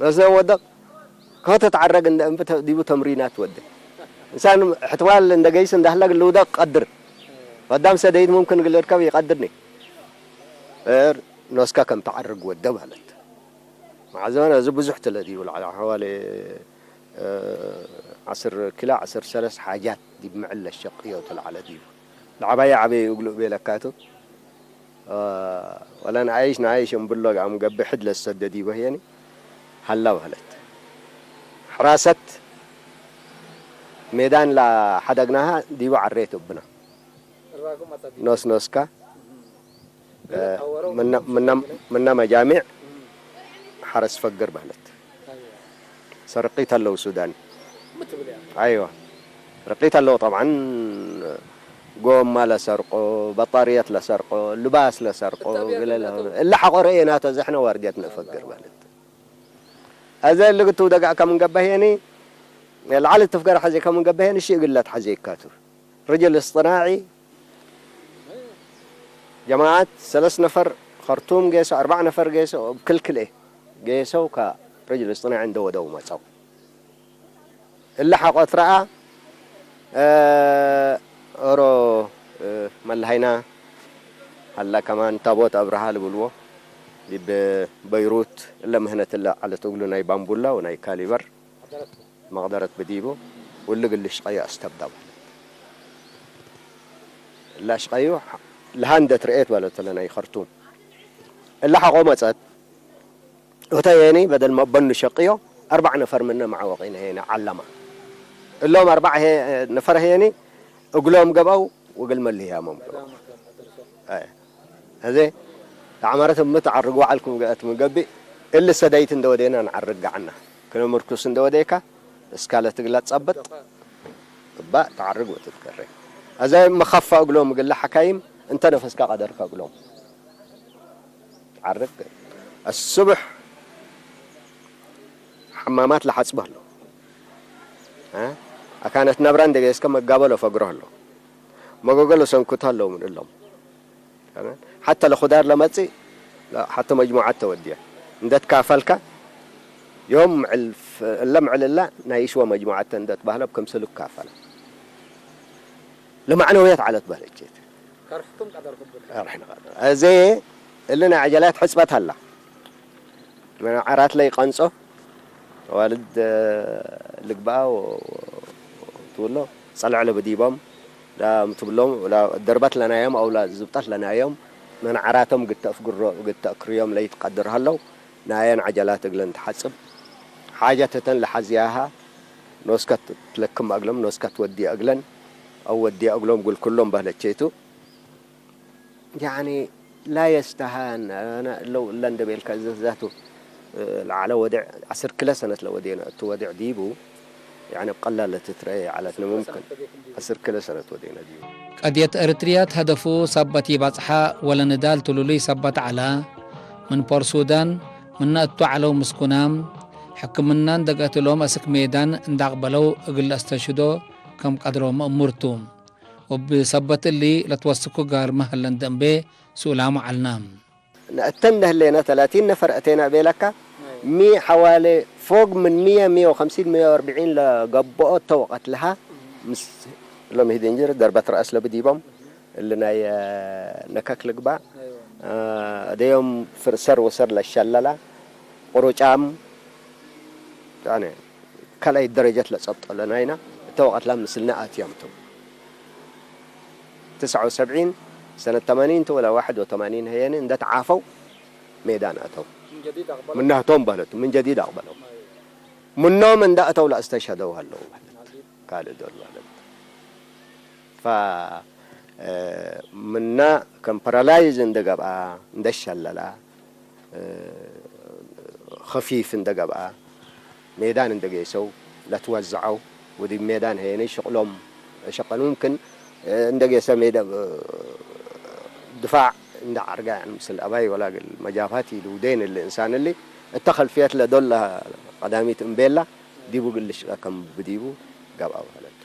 ኖስነ እንወድቅ። ከፎ ተትዐረግ እንደ እንብ ተ-፣ ዲቡ ተምሪናት ወደ። እንሳን እሕትማል እንደ ገይስ እንደ ህለግ ልውደቅ ቀድር። ወዳም ሰደይድ ሙምክን ግልድከብ ይቀድርኒ። እ፣ ኖስካ ከም ተዐርግ ወደ ማለት። መዓ ዘመን እዚ ብዙሕ ትለ ድዩ ለዓለ ሓዋሌ፣ እ፣ ዓስር ኪሎ፣ ዓስር ሰለስተ ሓጃት ዲብ ምዕል ለሸቅዮ ትለዓለ ድዩ። ለዓባየ ዓበየ እግሉ እቤለካቱ፣ አ፣ ወላ ንኣይሽ ንኣይሽ እምብሎ ጋም ገብሕድ ለሰደድ ይበህየኒ ሃላ በህለት። ሕራሰት ሜዳን ላ ሓደግናሃ ዲቡ ዓሬት እብና። ኖስ ኖስካ፣ አ፣ ምና፣ ምና፣ ምና መጃሚዕ ሓረስ ፈግር በህለት። ሰርቂት ኣለዉ ሱዳን። ኣይዋ። ርቂት ኣለዉ ጠብዓን፣ ጎማ ለሰርቆ፣ በጣርየት ለሰርቆ፣ ልባስ ለሰርቆ፣ እላ ሓቆረ የናተ ዘሕነ ዋርድየት ንፈግር ማለት። ኣዘ ልግቱ ደጋዕ ከም ገባህ የኒ፣ ለዓል ትፍገር ሓዜ ከም ገባህ የኒ፣ ሽእግለት ሓዜ ይካቱ። ርጅል እስጥናዒ፣ ጀማዓት ሰለስ ነፈር ኸርቱም ጌሶ፣ ኣርባዕ ነፈር ጌሶ፣ እብ ክልክልኤ ጌሶው ካ ርጅል እስጥናዒ እንደ ወደው መጸው። እለ ሓቆት ረኣ፣ እ፣ ኦሮ፣ እ፣ መላሃይና ሃላ ከማን ታቦት ኣብርሃ ልብልዎ፣ ዲብ በይሩት እለ ምህነት እለ ዓለት እግሉ ናይ ባምቡላ ወናይ ካሊበር መቕደረት ብዲቡ ውልግ እለ ሽቐዩ ኣስተብዳቡ። እለ ሽቐዩ ለሃንደት ርኤት ባለተለ ናይ ኸርቱም። እለ ሓቆ መጸት፣ ኦታ የኒ በደል መበኑ ሸቅዮ፣ ኣርባዕ ነፈር ምነ መዓወቂነ የኒ ዓለማ። እሎም ኣርባዕ ሄ-፣ ነፈር ሄኒ እግሎም ገባው ወግል መልህያሞም ገባው። ኣይ፣ እዚ ተዓማረት ምት ዓርጉ ዓልኩም ገአት ምገቢ፣ እሊ ሰዳይት እንደወደና ንዓርግ ገዓና። ክነ ምርኩስ እንደወደካ፣ እስካለ ትግላ ጸብጥ፣ እባ ተዓርግ ወትትከረ። ኣዛ መኸፋ እግሎም ግላ ሓካይም፣ እንተ ነፈስካ ቀደርካ እግሎም። ዓርግ። الصبح ሓማማት ለሓጽበ ኣሎ። እ? ኣካነት ነብራ እንደገስከ መጋበሎ ፈግሮ ኣሎ። መጎገሎ ሰንኩት ኣሎ ምን እሎም። ሓተ ለኹዳር ለመጽእ፣ ሓተ መጅሙዓት ተወድየ። እንደት ካፈልካ፣ ዮም ምዕል ፍ-፣ እለ ምዕል እላ ናይ እሽወ መጅሙዓት እንደት ባህለ ከም ስሉክ ካፈላ። ለማዕነውያት ዓለት በህለቼት። ከርሕኩም ቀደርኩም ብሎ። ኣርሕና ቀደር። እዚ እሊ ናይ ዓጀላት ሕጽበት ኣላ። መን ዓራት ለይቀንጾ፣ ዋልድ ልግባኣ ወ-፣ ትብሎ፣ ጸልዕ ለብዲቦም፣ ዳ ምትብሎም፣ ላ ደርበት ለናዮም፣ ኣው ላ ዝብጠት ለናዮም፣ መን ዓራቶም ግተፍ ግሮ-፣ ግተእክርዮም ለይትቀድር ሃለው፣ ናየን ዓጀላት እግለን ትሓጽብ። ሓጀት እተን ለሓዝያሃ፣ ኖስከት ትለክም እግሎም፣ ኖስከት ወዲ እግለን፣ ኣው ወዲ እግሎም ጉል ኩሎም በህለቼቱ። ያኒ ላ የስተሃን፣ ኣነ ለው እለ እንደ ቤልካ እዘ ዛቱ፣ እ፣ ለዓለ ወዲዕ ዓስር ክለ ሰነት ለወዴነ፣ እቱ ወዲዕ ዲቡ፣ ያኒ ብቀላል ለትትረኤ ዓለትነ ሙምክን ዓስር ክለ ሰነት ወዴነ ዲቡ። ቀድየት ኤርትርያት ሀደፉ ሳበት ይባጽሓ ወለ ንዳል ትሉሉይ ሳበት ዓላ፣ ምን ፖር ሱዳን፣ ምነ እቱ ዓለው ምስኩና፣ ሕክምናን ደገትሎም እስክ ሜዳን እንዳቅበለው እግል አስተሽዶ ከም ቀድሮም እሙርቱ። ወብሰበት እሊ ለትወስኩ ጋር መሀለን ደንቤ ሱላሙ ዐልና። ነእተን ነህሌነ ተላቲን ነፈር እቴና ቤለካ፣ ሚ ሐዋሌ ፎግ ምን ሚየ፣ ሚየ ወኸምሲን፣ ሚየ ወአርብዒን ለገብኦ ተወቀት ለሃ፣ ምስ ሎም ሂደንጅር ደርበት ረአስ ለብዲቦም፣ እሊ ናይ፣ እ፣ ነከክ ልግባእ፣ እ፣ እደዮም ፍር-፣ ሰር ወሰር ለሸለላ፣ ቁሩጫም፣ ያኔ፣ ካልኣይ ደረጀት ለጸብጠ ለናይና፣ እተ ወቐትላ ምስልና ኣትዮም እቶም። ትስዓ ወሰብዒን ሰነት ተማኒን ተ ወላ ዋሕድ ወተማኒን ህየኒ እንደ ተዓፈው ሜዳን ኣተው። ምን ጀዲድ ኣቕበሎ። ምናህቶም በለቱ፣ ምን ጀዲድ ኣቕበለው። ምኖም እንደ ኣተው ለእስተሸደው ኣለዉ በለት። ካልእ ዶል በለት። ፋ፣ እ፣ ምና ከም ፓራላይዝ እንደ ገብኣ፣ እንደ ሸለላ፣ እ፣ ኸፊፍ እንደ ገብኣ፣ ሜዳን እንደ ጌሰው ለትወዝዐው፣ ወዲ ሜዳን ሄነ ሽቕሎም ሸቀን ሙምክን፣ እ፣ እንደ ጌሰ ሜዳ፣ እ፣ ድፋዕ እንደ ዓርጋ፣ ያኒ፣ ምስል ኣባይ ወላ ግል መጃፋት ኢሉ ደይን እሊ እንሳን እሊ፣ እተ ኸልፍየት ለዶላ ቀዳሚት እምቤላ፣ ዲቡ ግል ሽቀ ከም ብዲቡ ገብኣ በህለት።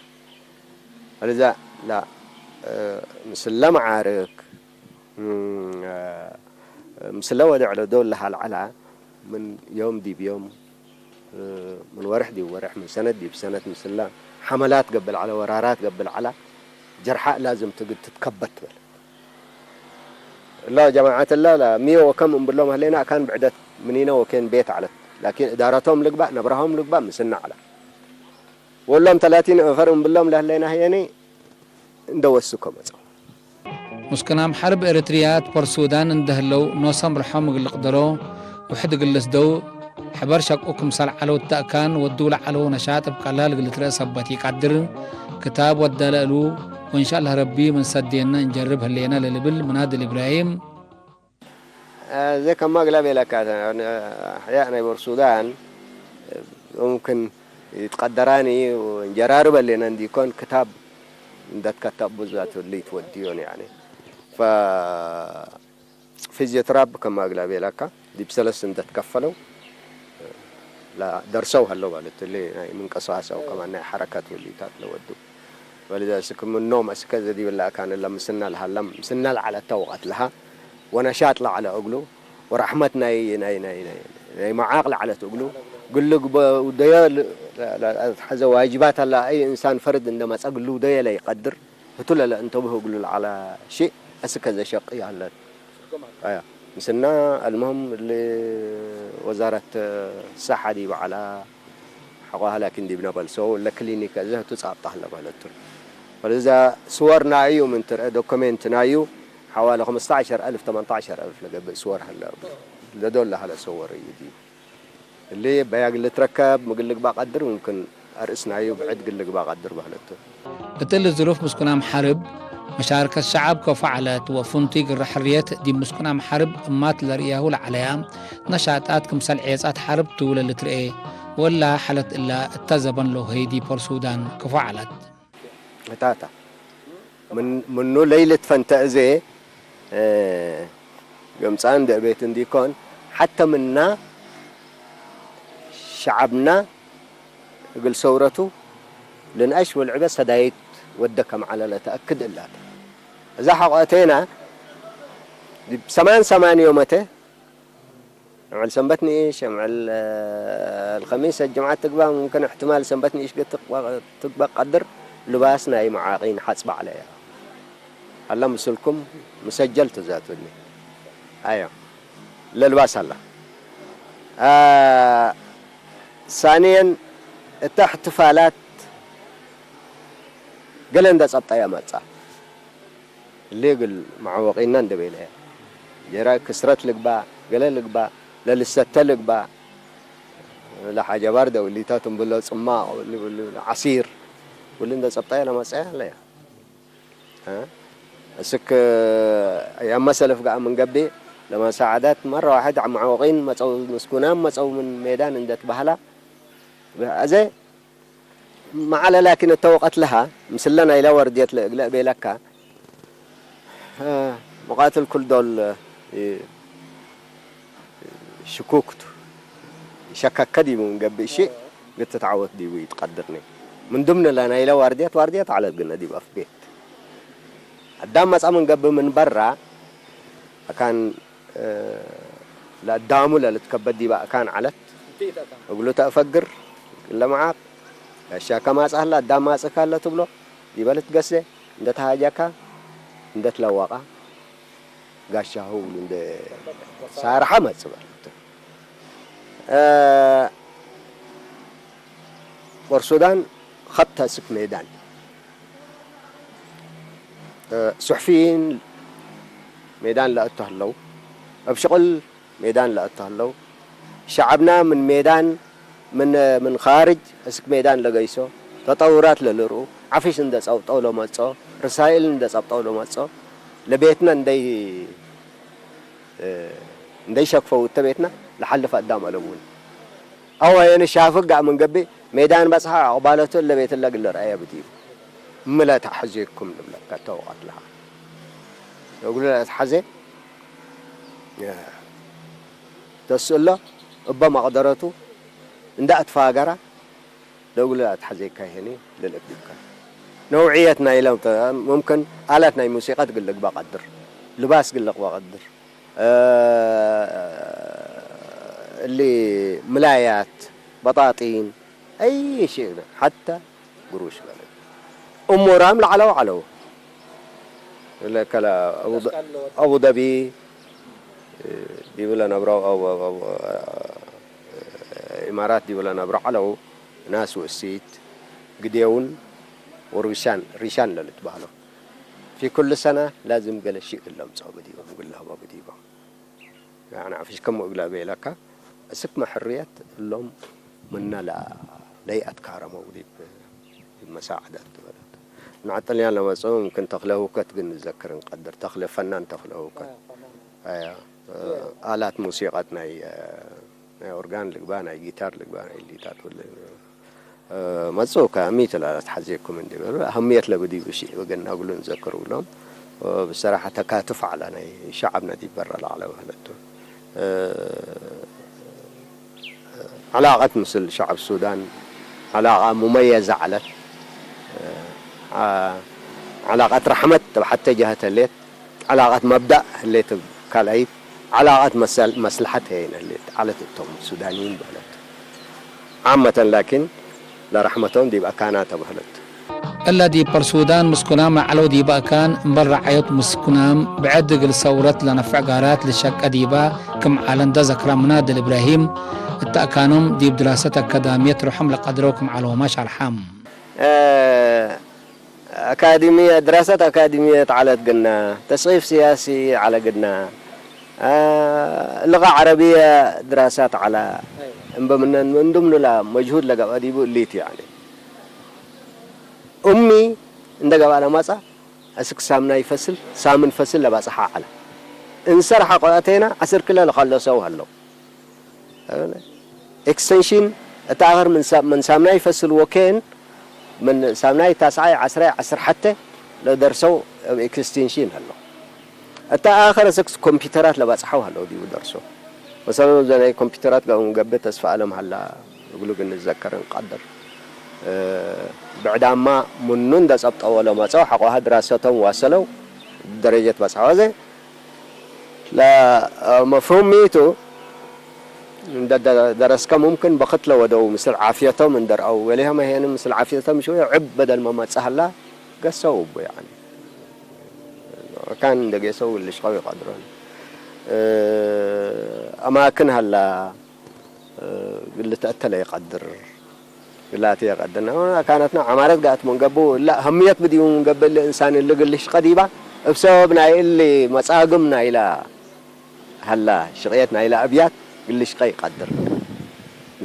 ኣልዛ ላ፣ እ፣ ምስለ መዓርክ፣ እም፣ እ፣ ምስለ ወድዕ ለዶል ለሃልዓላ ምን ዮም ዲብ ዮም፣ እ፣ ምን ወርሕ ዲብ ወርሕ፣ ምን ሰነት ዲብ ሰነት ምስላ ሐመላት ገብል ዐላ፣ ወራራት ገብል ዐላ፣ ጀርሓ ላዝም ትግድ ትትከበት ትበል። እላ ጀማዓት እላ ላ ሚዮ ወከም እምብሎም ህሌና ኣካን ብዕደት ምኒነ ወኬን ቤት ዐለት። ላኪን እዳረቶም ልግባእ፣ ነብራሆም ልግባእ ምስና ዐላ። ወሎም ተላቲን ነፈር እምብሎም ለህሌና ህየኒ እንደ ወስኮ መጸው። ምስኩናም ሓርብ ኤርትርያ ትፖር ሱዳን እንደህለው ኖሰም ርሖም እግል ቅደሮ ውሕድ እግል ስደው ሕበር ሸቁ ክምሳል ዓለው እተእካን ወዱ ለዓለው ነሻጥ እብ ቀላል እግል ትረአ ሰበት ይቃድር ክታብ ወደ ለእሉ ወእንሻላህ ረቢ ምን ሰዴነ እንጀርብ ህሌነ ለልብል ምናድል ኢብራሂም። እዚ ከማ ግላ ቤለካ ኣሕያእ ናይ ቦር ሱዳን ሙምክን ይትቀደራኒ ጀራርበ ሌና እንዲኮን ክታብ እንደትከተብ ብዙ ኣትብሊ ትወድዮን ያኒ ፈ ፊዚዮትራብ ከማ ግላ ቤለካ ዲብ ሰለስት እንደትከፈለው ደርሰው ሀለው ማለት ሊ ናይ ምንቀሳቀሰው ከማን ናይ ሐረከት ውሊታት ለወዱ ወልዛ ስክምኖም እስከ ዘዲብላ ካን ለምስና ለሃለም ምስና ለዓለ ተውቀት ለሃ ወነሻጥ ለዓለ እግሉ ወራሕመት ናይ ናይ ናይ ናይ ናይ መዓቅ ለዓለት እግሉ ግሉ ግበ ውደየ ሐዘ ዋጅባት ኣላ ኣይ እንሳን ፈርድ እንደመጸ ግሉ ውደየ ለይቀድር ህቱ ለለ እንተብህ እግሉ ለዓላ ሺእ እስከ ዘሸቅ ያለን ምስና المهم لوزارة الصحة دي بعلا حقوها لكن دي بنبل سو لكلينيك زه تصاب طهلا مالتون فلذا صورنا أيو من تر دوكومنتنا أيو حوالي خمستاشر ألف تمنتاشر ألف لقب صور هلا لدول هلا صور يدي اللي بياق اللي تركب مقلق باقدر ممكن أرئسنا أيو بعد قلق باقدر بهلتون እትሊ ዝሉፍ ምስኩናም ሓርብ መሻርከት ሸዓብ ከፎ ዓለት ወፍንቱይ ግረ ሕርየት ዲብ ምስኩናም ሓርብ እማት ለርእያሁ ለዓለያ ነሻጣት ክምሰል ዔጻት ሓርብ ቱ ለልትርኤ ወላ ሓለት እላ እተ ዘበን ሎሀይ ዲፖር ሱዳን ከፎ ዓለት። እታታ ምኑ ለይልት ፈንተ እዜ ገምጻን ደእቤት እንዲኮን ሓተ ምና ሸዓብና እግል ሰውረቱ ልንኣሽ ወልዕበ ሰዳይት ወደ ከም ዓለለ ተኣክድ እላተ። እዛ ሐቆ እቴና ዲብ ሰማን ሰማን ዮመተ እምዕል ሰንበት ንኢሽ እምዕል الخميس الجمعة ትግባ ممكن احتمال ሰንበት ንኢሽ ገ ትግባ ቀድር ልባስ ናይ መዓቂን ሓጽባ ዓለያ። هلا ምስልኩም مسجل تزاتوني أيوة للباس هلا آه ثانيا እቲ احتفالات ገለ እንደ ጸብጣያ መጻ ሌግል መዓወቂና እንደ ቤለ ጀራ ክስረት ልግባ ገለ ልግባ ለልሰተ ልግባ ለሓጀባር ደውሊታት እንብሎ ጽማቕ ዓሲር ኩሉ እንደ ጸብጣያ ለመጻያ ኣለያ እስክ ያመሰለፍ ጋር ምንገቤ ለመሳዓዳት መራ ዋሕድ ዓማወቂን መጸው ምስኩናም መጸው ምን ሜዳን እንደት ባህላ ብሐዘ መዓለ ላኪን እተወቀት ለሃ ምስለ ናይላ ወርድየት ለእግለ እቤለካ መቃትል ኩል ዶል ሽኩክቱ ሸከከ ዲቡ ምንገብእ እሺ ግትትዓወት ዲቡ ይትቀድርኒ ምን ዱምንለ ናይለ ዋርድየት ዋርድየት ዓለት ግነ ዲብ ኣፍ ቤት ኣዳም መጻ ምንገብእ ምን በራ ኣካን ለአዳሙ ለልትከበድ ዲበ ኣካን ዓለት እግሉ ተእፈግር ለመዓቅ ጋሻ ከማጽእ ሀለ ኣዳም ማጽእ ካለ ትብሎ ዲበ ልትገሴ እንደ ተሃጀካ እንደ ትለወቃ ጋሻሁ እግሉ እንደ ሳርሐ መጽእ በለት። ጦር ሱዳን ኸብተ ስክ ሜዳን ሱሕፊይን ሜዳን ለእቱ ሀለው፣ እብ ሽቅል ሜዳን ለእቱ ሀለው፣ ሸዐብና ምን ሜዳን ምን ምን ካርጅ እስክ ሜዳን ለገይሶ ተጠውራት ለልርኡ፣ ዐፍሽ እንደ ጸብጠው ለመጽኦ፣ ርሳይል እንደ ጸብጠው ለመጽኦ፣ ለቤትነ እንደይ እንደይ ሸክፈው እተ ቤትነ ለሐልፍ አዳም አለቡን። አወ የነ ሻፍግ ጋእ ምን ገብእ ሜዳን በጽሐ አቅባለቱ እለ ቤት እለ ግለ ረአየ ብዲቡ። እምለ ተሐዜኩም ንብለከ እተ ወቀት ለሃ። እግሉ ለአትሐዜ ተስእሎ እበ መቅደረቱ እንደ አትፋገራ ለእግሉ ለአትሐዜካ ይሄኒ ለልእክብካ። ነውዕየት ናይለ ሙምክን አለት ናይ ሙሲቀት ግል ልግባ ቀድር። ልባስ ግል ልግባ ቀድር። እሊ ምላያት በጣጢን أي شيء حتى قروش ማለት እሞራም ለዓለው ዓለው ለከላ አቡ ዳቢ ዲብለ ነብረው ኢማራት ዲብለ ነብረ ዓለው ናስ ውእሲት ግዴውን ወሪሻን ሪሻን ለልትባህሎ في كل سنة لازم قال الشيء كلهم صعب ديهم، قلها بابا ديبا. يعني عفش كم أقلع بيلك، أسك ما حرية اللهم منا لا، لا يأتكار مولي ب-، بمساعدة الدولة. نعطل يالا مصوم كنت أخلوه كت قن نذكر نقدر تخلف فنان تخلوه كت. أيا. آه، آلات موسيقى ناي، آه، ናይ ኦርጋን ልግባ፣ ናይ ጊታር ልግባ፣ ናይ ሊታት ወለ፣ እ፣ መጽኡ ከኣ ሚእቲ ላላት ሓዚርኩም እንዲ በሉ፣ ኣህምየት ለብድዩ ብሽዕ ወገን ናጉሉ ንዘክሩ ብሎም፣ እ፣ ብሰራሓ ተካትፍ ዓላ ናይ ሸዓብ ነዲ በራ ለዓለ በህለቱ። እ፣ ዓላቐት ምስል ሸዓብ ሱዳን ዓላቐ ሙመየዘ ዓለት። እ፣ ዓ-፣ ዓላቐት ራሕመት ተብ ሓተ ጀህተ ሌት። ዓላቐት መብዳእ ህሌት ካልኣይት፣ ዓላቐት መሰል-፣ መስልሓት እየን ህሌት ዓለት እቶም ሱዳንይን በህለት። ዓመተን ላኪን ለራሕመቶም ዲብ ኣካና ተበህለት። እለ ዲብ ፐርሱዳን ምስኩናም ኣዕለው ዲብ ኣካን እምበል ረዓዮት ምስኩናም ብዕድ እግል ሰውረት ለነፍዕ ጋራት ልሸቀ ዲባ ክም ዓለም ደዘክራ ምናድል እብራሂም እተ ኣካኖም ዲብ ድራሰት ኣካዳምየት ርሑም ለቀድረው ክም ዓለውማ ሻርሓም። እ፣ أكاديمية، دراسات أكاديمية على قلنا، تثقيف سياسي على قلنا، آه، لغة عربية دراسات على، إن بمنا من ضمن لا مجهود لقى أديبو الليت يعني. أمي عند قبل مصا أسك سامنا يفصل، سامن فصل لبصحة على. إن سرح قواتينا أسر كلا لخلصوا هلو. ኤክስቴንሽን፣ እታ ኣኸር ምን ሳ-፣ ምን ሳምናይ ፈስል ወኬን፣ ምን ሳምናይ ታስዓይ፣ ዓስራይ፣ ዓስር ሓተ ለደርሰው ኣብ ኤክስቴንሽን ኣሎ። እታ ኣኸር ስክስ ኮምፒውተራት ለባጽሓው ኣሎ ዲቡ ደርሶ። መሰለን፣ እዘ ናይ ኮምፒውተራት ጋውን ገብእ ተስፋ ኣለም ሃላ እግሉ ግን ንዘከርን ቀድር። እ፣ ብዕዳማ ምኑ እንደ ጸብጠዎ ለመጸው፣ ሓቆሃ ድራሰቶም ዋሰለው ደረጀት ባጽሓዋ ዘ ለ-፣ መፍሁም ሚቱ እንደ ደ-፣ ደረስከ ሙምክን በኽት ለወደው ምስል ዓፍየቶም እንደርአው ወሊሀመ ሄን ምስል ዓፍየቶም ሽወ ዕብ በደል መመጽእ ሀላ ገሰው እቡ ያኒ ካን እንደ ጌሰው ልሽቀው ይቀድሮን። እ፣ ኣማክን ሀላ፣ እ፣ ልተአተለ ይቀድር። ግላቲ የቀድና ካነትና ዓማረት ጋት መንገቡ ላ ህምየት ብዲዩ መንገበ ለእንሳን ልግልሽ ቀዲባ እብ ሰበብ ናይ እሊ መጻግም ናይላ ሀላ ሽቕየት ናይላ ኣብያት ግልሽ ቀይ ቀድር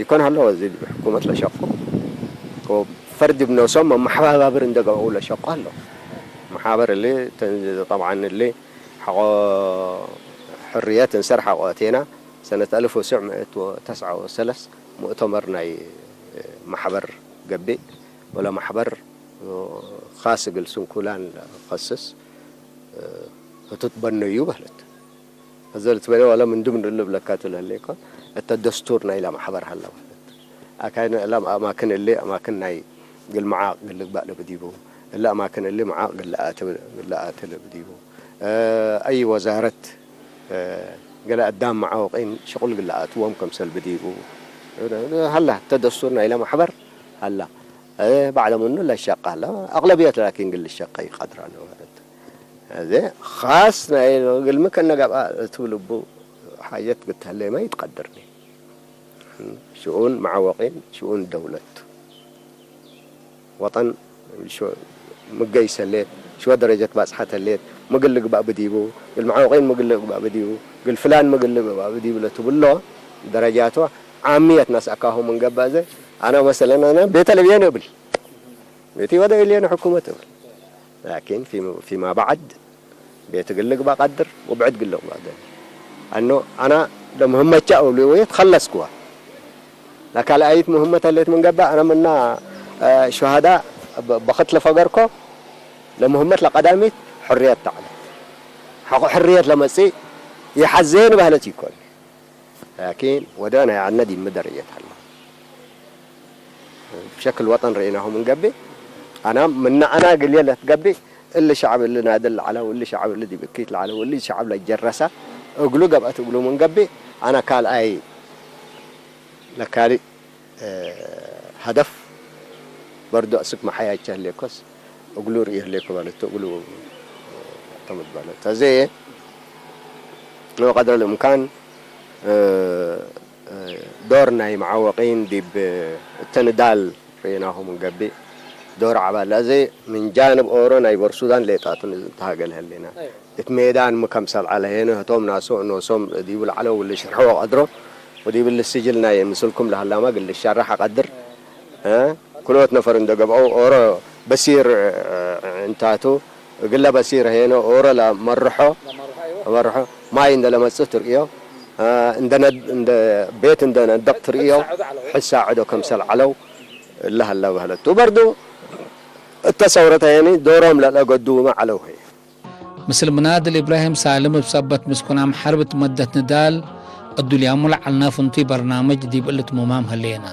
ይኮን ሀሎ እዚ ሕኩመት ለሸቆ ፈርድ ብነሶም መሓባባብር እንደገበኡ ለሸቆ ኣሎ። መሓበር እሊ ተን-፣ ጠብዓን እሊ ሓቆ ሕርየት እንሰር ሓቆ ኣቴና ሰነት ኣልፍ ወስዕ ምእት ወተስዓ ወሰለስ ሙእተመር ናይ ማሕበር ገብእ ወለ ማሕበር ኻስ እግል ስንኩላን ኸስስ ህቱት በነዩ በህለት። እዘ ልትበለ ወለ ምንድም ንልብለካ ትለለ ይኮን እተ ደስቱር ናይላ ማሕበር ሃላ በህለት። ኣካይነ እላ ኣማክን እሊ ኣማክን ናይ ግል መዓቕ ግል ልግባእ ልብዲቡ። እሊ ኣማክን እሊ መዓቕ ግል ለኣት፣ ግል ለኣት ልብዲቡ። እ፣ ኣይ ወዛረት፣ እ፣ ገለ ኣዳም መዓወቂን ሽቁል ግል ለኣትዎም ከምሰል ብዲቡ። ሃላ፣ ተደስቱር ናይለ ማሕበር ሃላ። እ፣ ባዕለ ምኑ ለሸቀ ሃላ። ኣቅለብየት ላኪን ግል ልሸቀ ይቀድራ ነበረት። እዚ ኻስ ናይ ግልሚ ከነጋብኣ እትብል እቡ ሓጀት ግተህለይ ማይ ትቀድርኒ። ሽኡን መዓወቂን ሽኡን ደውለት ወጠን ሽ-፣ ምገይሰ ሌት፣ ሽወ ደረጀት ባጽሓተ ሌት፣ ምግል ልግባእ ብዲቡ፣ ግል መዓወቂን ምግል ልግባእ ብዲቡ፣ ግል ፍላን ምግል ልግባእ ብዲቡ ለትብሎ ደረጃቶ ዓምየት ነስኣካሁ ምን ገባእ ዘ፣ ኣነ መሰለን ኣነ ቤተ ልብየን እብል። ቤቲ ወደ ኢልየን ሕኩመት እብል። ላኪን ፊ-፣ ፊማ ባዕድ ቤት ግል ግባ ቀድር ወብዕድ ግል ግባ ደል። ኣኖ ኣና ለምህመቻ እብሉ ወይ ተኸለስክዋ። ለካልኣይት ምህመት ሌት ምን ገባ ኣና ምና፣ እ፣ ሸሃዳ በ-፣ በኸት ለፈገርኮ ለምህመት ለቀዳሚት ሕርየት ተዕለ። ሓቆ ሕርየት ለመጽእ ይሓዘየን ባህለት ይኮን። ላኪን ወደ ናይ ኣነ ዲሚ ደረጀት ኣላ። ብሸክል ወጠን ርኢናሁ ምን ገብእ፣ ኣና ምና ኣና ግልየ ለትገብእ፣ እሊ ሸዕብ እሊ ናድል ለዓለው፣ እሊ ሸዕብ እሊ ዲብ እኪት ለዓለው፣ እሊ ሸዕብ ለጀረሰ፣ እግሉ ገብአት እግሉ ምን ገብእ፣ ኣና ካልኣይ ለካልእ፣ እ፣ ሀደፍ በርዶ እስክ መሓያቸ ህሌኮስ፣ እግሉ ርእዩ ህሌኮ ባለቶ፣ እግሉ ተምት ባለቶ። እዚ ንወቀድረ ልእምካን፣ እ፣ እ፣ ዶር ናይ መዓወቂን ዲብ እተንዳል ርኢናሁ ምን ገብእ፣ ዶር ዓባላ እዚ ምን ጃንብ ኦሮ ናይ ቦር ሱዳን ሌጣቱን እዚ እንተሃገል ህሊና። እት ሜዳን ምከም ሰልዓለ ሄነ ህቶም ናሶ እኖሶም ዲብል ዓለው ልሽርሐ ወቀድሮ ወዲብል ስጅል ናይ ምስልኩም ለሃላማ ግል ሻራሕ ቀድር። እ? ክልኦት ነፈር እንደገብአው ኦሮ በሲር፣ እ፣ እንታቱ ግለ በሲር ሄነ ኦሮ ለመርሖ መርሖ ማይ እንደለመጽእ ትርእዮ። እ፣ እንደነ-፣ እንደ ቤት እንደነደቅ ትርእዮ። ሕሳ ዕዶ ከም ሰልዓለው ለሃላ ባህለቱ በርዱ እተ ሰውረተየኒ ዶሮም ለለገዱ መዓለው ሄ። ምስል ምናድል ኢብራሂም ሳልም እብ ሰበት ምስኩናም ሐርብ ትመደት ንዳል፣ እዱልያሙ ለዐልነ ፍንቱይ በርናምጅ ዲብ እሊ ትሙማም ህሌነ።